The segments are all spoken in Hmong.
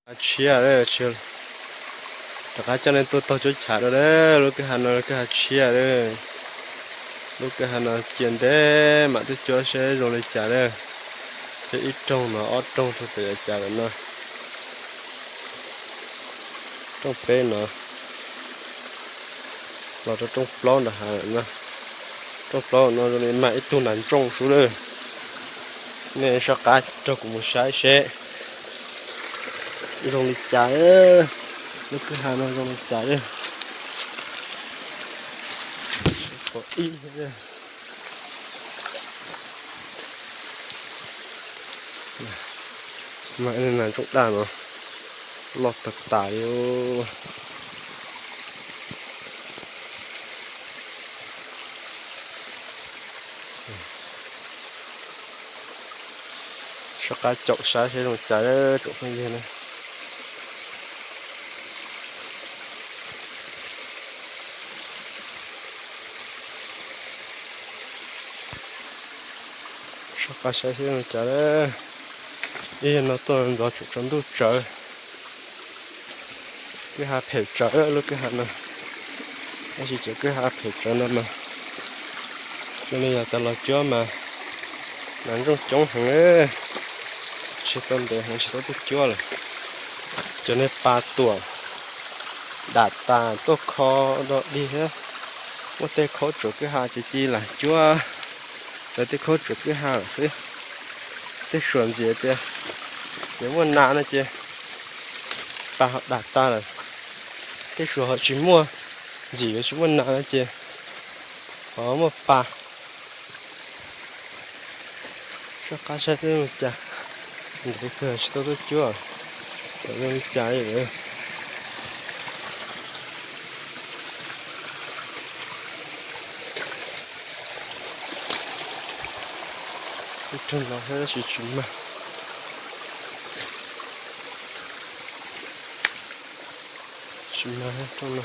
Hav tshiab, rov qab coj nej tuaj taug cuab chav dua lawm. Lub kwj ha no lub kwj ha tshiab lawm. Lub kwj ha no cia ntev mam tuaj cuab seb zoo li cas lawm. Ces ib rooj no ob rooj rau pem yav cas lawm no. Rooj peb no los rau rooj plaub nram hav lawm no. Rooj plaub no zoo li mag ib tug nas ntsooj sub lawm. Nej soj qab rau kuv mus saib seb zoo li cas, lub kwj ha no zoo li cas. Pom ib, mas nas ntsooj daj no loj tag tas li. Soj qab caum saib seb zoo cas tsoom phooj ywg na. Soj qab saib seb zoo cas. Ib no tuaj ntxov tseem tsaus ntuj tsawv. Kwj ha phem tsawv lub kwj ha no. Tab sis cov kwj ha phem tsawv no mas zoo li yog tas los cuab mas nas ntsooj coob heev, tsis tau ntev heev tsis tau tuaj cuab lawm. Cov niag pas tuam dam tas tuaj kho do dig thiab. Muaj tej khaub tsuam kwj ha ces cia lam cuab lawv tej khaub tsuam kwj ha lawm xwb. Tej suam ntxim tias yuav muaj nas no ces pas ho dam tas lawm. Tej suam ho tsis muaj ntxim yuav tsis muaj nas no ces ho muaj pas. Soj qab saib twb zoo cas, ntev kawg tsis tau tuaj cuab, tawm zoo li cas li lawm. Ib rooj no thiab tab sis tsis mag. Tsis mag rooj no.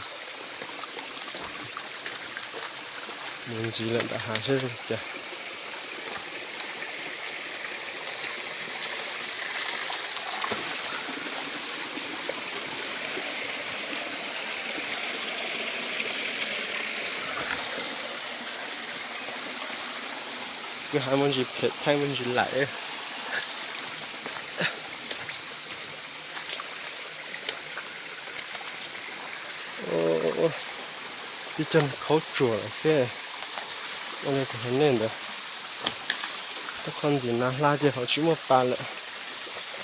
Mus ntxiv lawm nram hav seb zoo cas. Kwj ha muaj ntsis phem thaij muaj ntsis laim. Ib co khaub tsuam lawm xwb. Ua li tus hluas nej ntawd, tej qho ntxim nas hla ces ho tsis muaj pas lawm,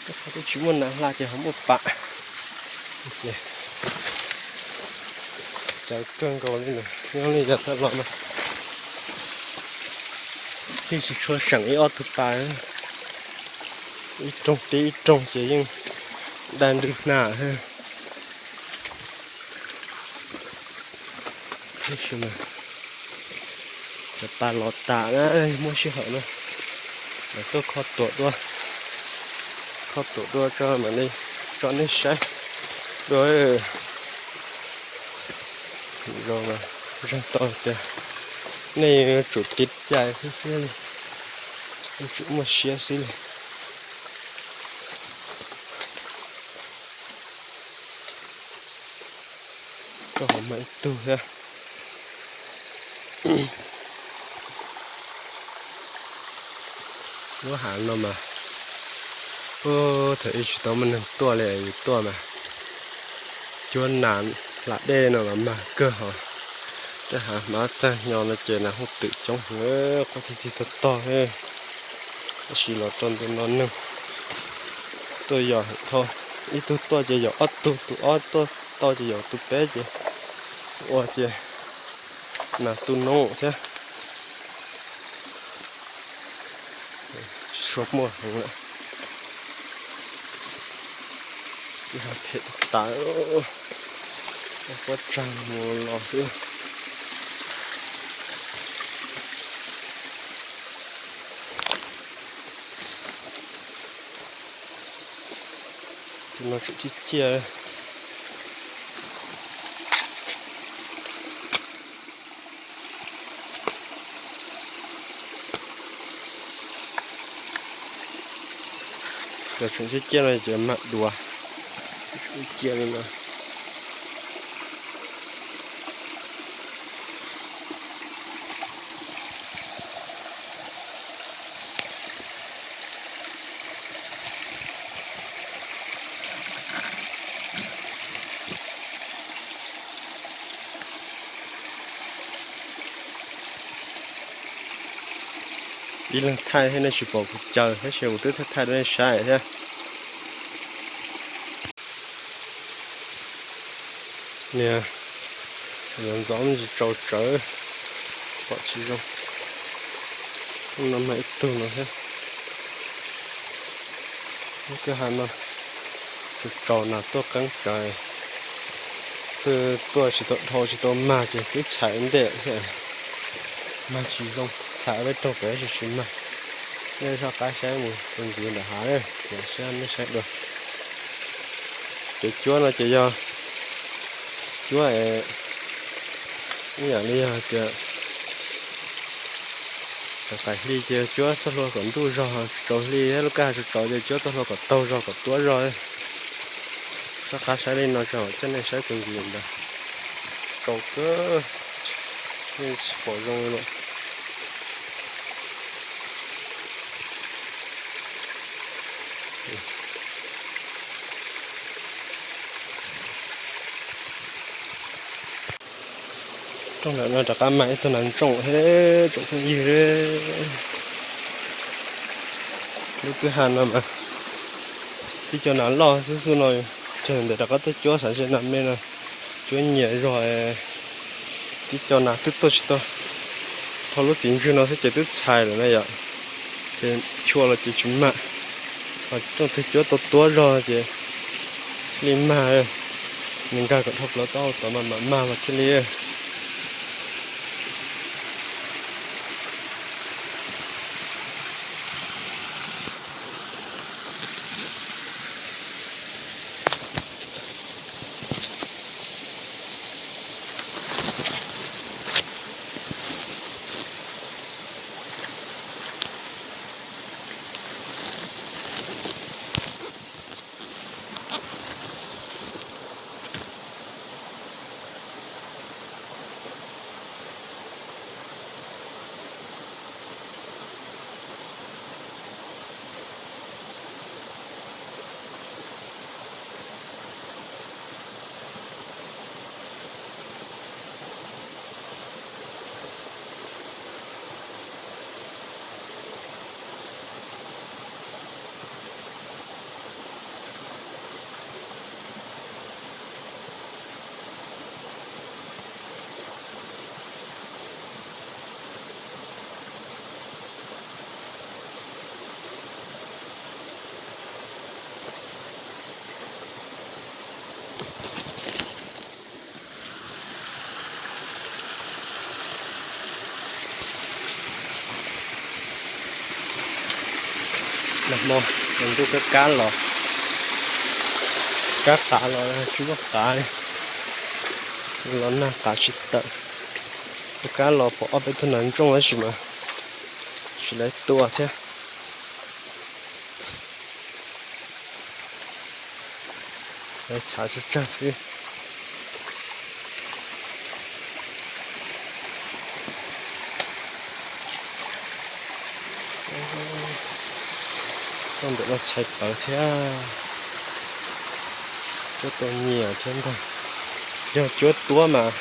tej qho twb tsis muaj nas hla ces ho muaj pas. Txawv kawg nkaus li ntawd, nyob li yog tau los no, yeej tsis tshua seem ib ob tug pas, ib rooj tib ib rooj ces yeej dai ntwg hna. Tab sis mas cov pas los tas na, muaj sij hawm na, lawv tuaj kho tuam dua, kho tuam dua tso mam li tso nej saib dua. Zoo mas, zoo tau tias nej yuav tsum tiv cai xwb xwb li, yuav tsum muaj siab xwb li. Rau hauv mas ib tug thiab. Lub hav no mas, thaum ub tsis tau muaj neeg tuaj li, yus tuaj mas cuab nas hla dej no los mag kawg hos. Tej hav hmab txag hnyo no ces nas hooj twm coob heev, quaj tig tig tog tog. Tab sis los rau ntu no neeg tuaj yos heev dhau, ib tug tuaj ces yos ob tug, tus ob tuaj tau ces yos tus peb ces ua ces nas tu noob thiab. Tsis tshua muaj heev lawm. Kwj ha phem tas tas, pob tsag mus los xwb. Tus no tseem ciaj ciaj. Cov tseem ciaj ciaj no ces mam dua. Cia li no. Ib leeg thaij thiab nej tsis pom kuv caw tab sis kuv twb thaij thaij rau nej saib thiab. Niag ntxov ntxov tsis tsaus tsawv, pom tsis zoo. No mas ib tug no thiab. Lub kwj ha no tsaus tsaus nas tuaj qeeb tsawv, twb tuaj tsis tau dhau tsis tau mag ces twb txhais ntej thiab. Mag tsis zoo, txhais peb raug pem tab sis tsis mag. Nej soj qab saib mus rau ntxiv nram hav, saib nej saib dua. Cov cuab no ces yog cuab ib yam li yog tias cov qaim hli ces cuab txoj hlua kom ntuj zog tsaus hli, lub kwj ha tsaus tsaus ces cuab txoj hlua kom taug zog kom tuab zog. Soj qab saib li no tso, coj nej saib tus ntxiv ntawd. Tsaus kawg, nej tsis pom zoo li lawm. Rooj ntawm no rov qab mag ib tug nas ntsooj thiab tsoom phooj ywg. Lub kwj ha no mas tib co nas loj xwb xwb no, ces ntawm rov qab tuaj cuab xav ntshe nas me no cuab nyias zog. Tib co nas twb tuaj tsis tau dhau lub txiv ntswg no xwb ces twb txhais lawm na yom. Ces chua los ces tsis mag, ho rooj twg cuab tau tuab zog ces li mag, nws nkag kom dhau plaws taub hau tod mas mam mag los thiaj li. Nag hmo ntuj kab kab los, kab qav los tsis muaj qav li, los nag qav tsis tawm. Kab los pom ob peb tug nas ntsooj tab sis mas tsis lawv tua thiab. Lawv chav tsawg tsawg xwb. Rooj ntawm no txhais tawv thiab, cuab tau nyias thiab ntag. Yog cuab tuab mas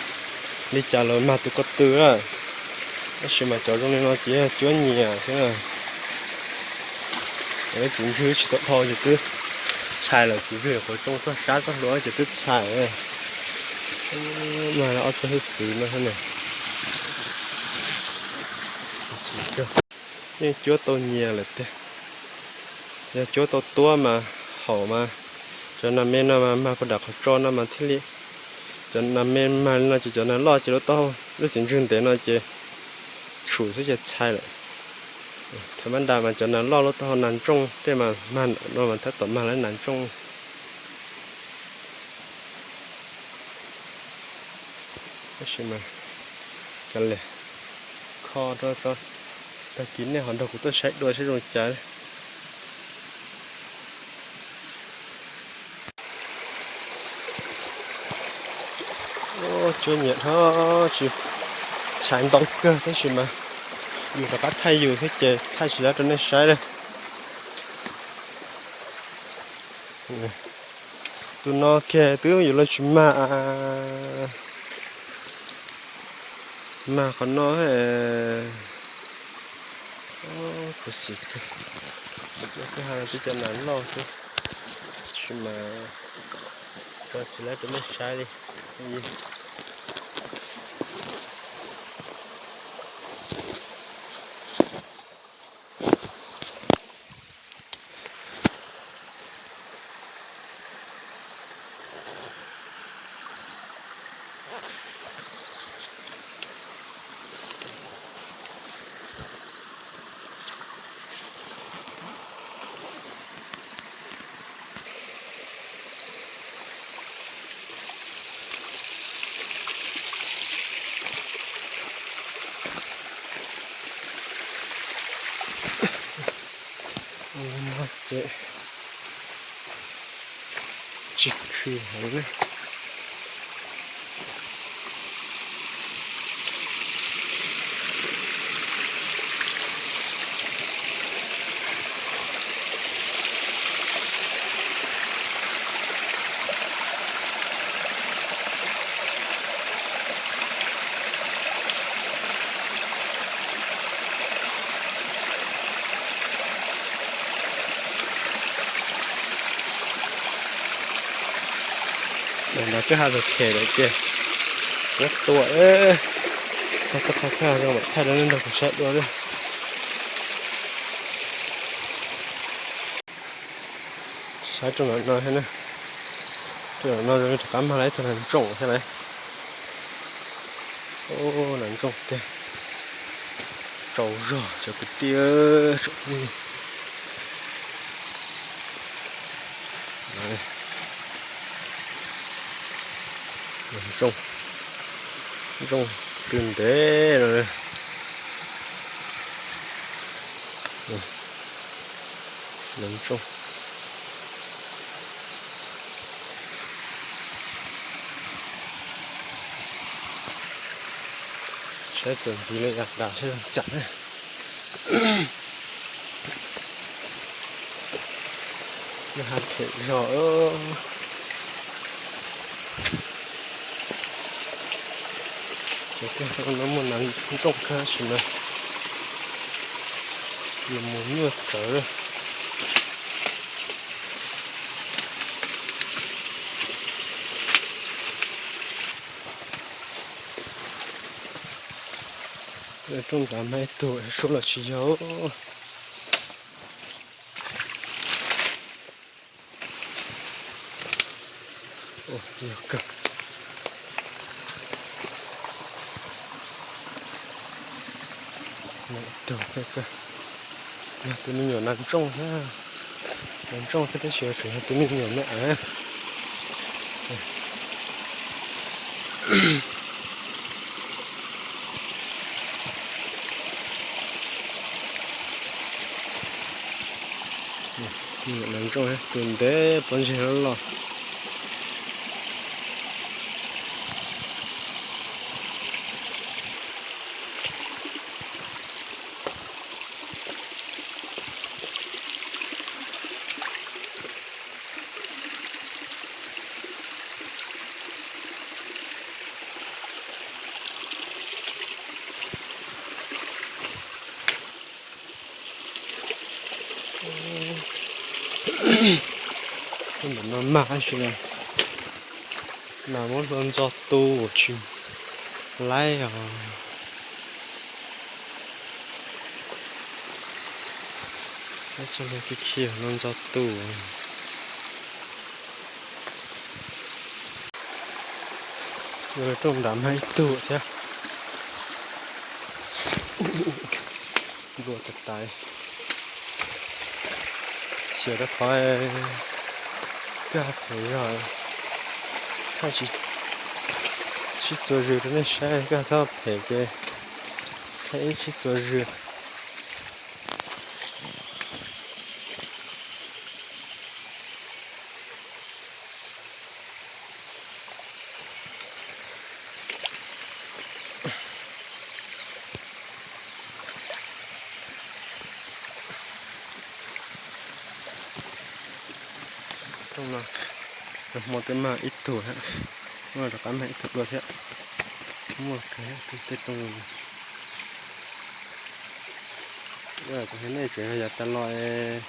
li cas los mag tus ko tw lawm, tab sis mas cov zoo li no ces yog cuab nyias thiab. Lub txiv ntswg tsis tau dhau ces twb txhais lawm, txiv ntswg qhuav tsoo txoj sab txoj hlua ces twb txhais. Mag ob txoj hwj txwv no thiab ne. Yeej cuab tau nyias lawm tiag. Yog cuab tau tuab mas haum mas cov nas me no mas mag puag nram qhov tso no mas thiaj li. Cov nas me mag li no ces cov nas loj ces lub taub hau lub txiv ntswg ntev no ces tshum xwb ces txhais lawm. Thaum mab nra mas cov nas loj lub taub hau nas ntsooj tej mas mag no mas tab tom mag lawv nas ntsooj. Tab sis mas cov li kho rau tag kis nej ho nrog kuv tuaj saib dua saib zoo cas. Cuab nyiam dhau, tsis, txhais ntau kawg tab sis mas yus rov qab thaij yus thiab ces thaij tsis tau rau nej saib li. Tus no kiag twb yuav luag tsis mag, mag qhov no. Khuv xim, twb cov nas loj xwb, tab sis mas tso tsis tau rau nej saib li. Ces tsis khwv heev na. Ntawm no twb haj tau them lawm ces muab tua, txog txoj qhov kawg zoo mam thaij rau nej nrog kuv saib dua li. Saib rooj ntawm no, rooj ntawm no zoo li rov qab mag lawm ib tug nas ntsooj thiab lauj. Nas ntsooj tiag, tsaus zog cov kwv tij. Ntsooj, ntsooj tw ntev no. Ntsooj, saib txuas ntxiv li yam tas seb zoo cas na. Nws haj phem zog. Ces kiag no muaj nas ntsooj kawg tab sis mas nws mus nyuaj tawv. Rooj nrad mas ib tug suab los tsis yog. Yog kawg. Yog tus me nyuam nas ntsooj thiab, nas ntsooj thiab tab sis tseem yog tus me nyuam me ais. Nas ntsooj tus ntev pob ntseg loj loj. Ntawm no mag tab sis nas muab hlua ntxo tu tsis laib os. Muab txog hlua kiag khiav hlua ntxo tu. Yog lawv rooj nrad mag ib tug thiab. Nplua tas tas. Xyov rau qhov koj phem zog, thaij sib txuas zws rau nej saib, koj txhob phem ces thaij ib sib txuas zws. No, nag hmo twb mag ib tug thiab, muaj rov qab mag ib tug dua thiab. Muaj kawg tej rooj. Kuv hais nej tseem yog yav tas los es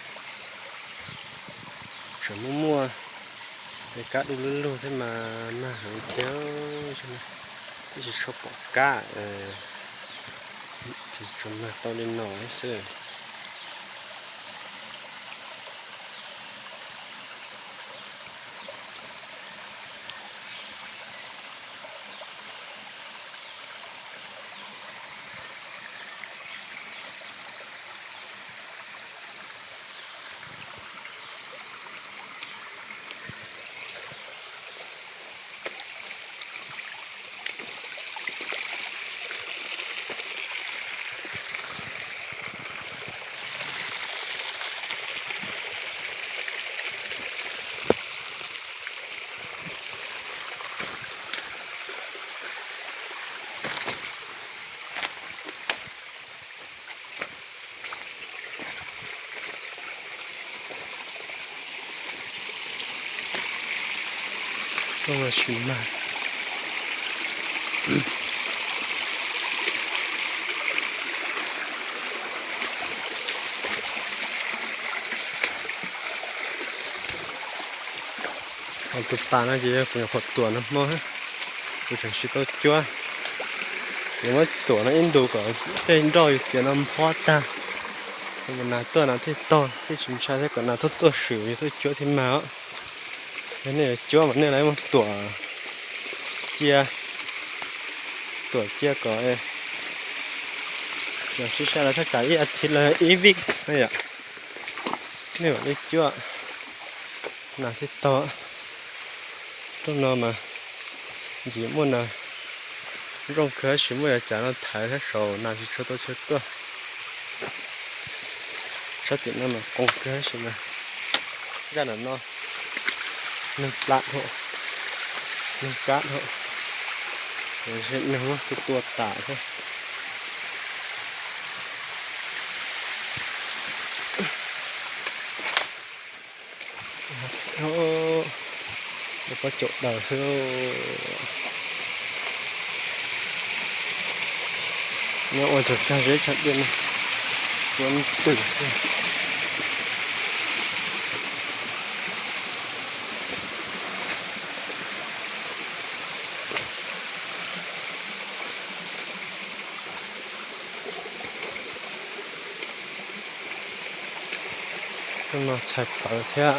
tseem muaj muaj es kab du lug lug thiab mas mag heev thiab, twb tsis tshua pom kab, tsuas mag tau li no xwb. Rooj no tsis mag. Tus pas no ces yog kuv nyuam qhuav tuam nag hmo, kuv tseem tsis tau cuab. Kuv muab tuam no ib ntus kom tej nroj yus txiav no nphob tag, mus nag tuaj no thiaj tog, thiaj tsis ntshai thiab, kom nag tuaj tuaj swm yus tuaj cuab thiaj mag os. Yog nej yuav cuab mas nej lam muab tuam cia, tuam cia kom sib sai los tshaj tsam ib as thiv los ib vij no yom. Nej mam li cuab, nag thiaj tog. Rooj no mas ntxim muaj nag, zoo kawg, tab sis muaj yav cav no thaiv thiab saud nag tsis tshua tau chaw tuaj. Sab tim no mas qoos kawg tab sis mas zaj nram no neeg plam dhau, neeg kab dhau, neeg muab tua tua tas thiab. Pob caum daws xwb. Nyob ua tsaug tsag zeb tsag dej no, cuab twm xwb. Rooj no txhais plawv thiab.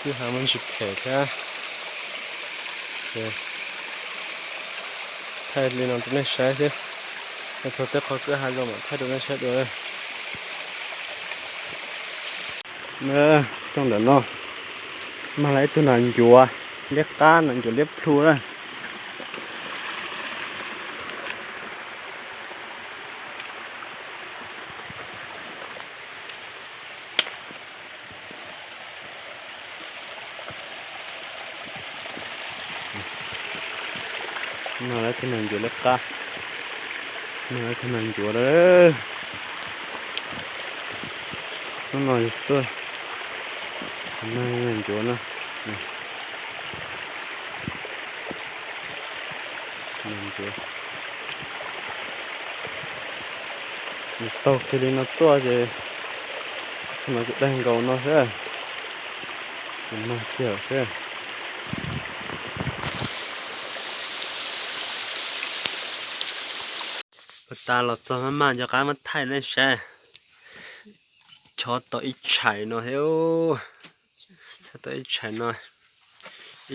Kwj ha muaj ntsis phem thiab. Thaij li no rau nej saib thiab. Txog tej qhov kwj ha zoo mam thaij rau nej saib dua. Rooj ntawm no mag lawm ib tug nas ncuav liab qab, nas ncuav liab plhu na. Mag lawm ib tug nas ncuav liab qab, mag lawm ib tug nas ncuav lawm. Hnub no yog tuaj, mag nas ncuav no. Nas ncuav, nws taug kiag li no tuaj ces txhia mas tseem daig nkaus no xwb, ces mag kiag lawm xwb. Puag ta los txog maj maj nco qab muab thaij nej saib. Chob tau ib tshais no thiab, chob tau ib tshais no,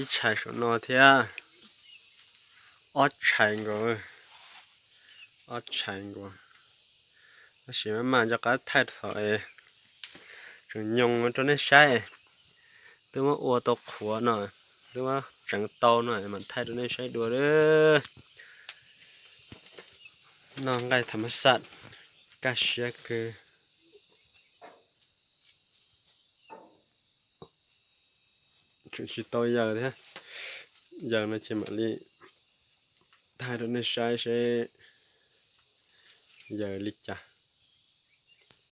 ib tshais saum no thiab, ob tshais nkaus, ob tshais nkaus. Tab sis maj maj nco qab thaij thaum tseem nyoos rau nej saib. Twb muab ua tau qhuav no, twb muab tseev tau no mam thaij rau nej saib dua. Noj nqaij tham mas xaj, kaj siab kawg. Tseem tsis tau yaws thiab, yaws no ces mam li tag rau nej saib seb yog li cas.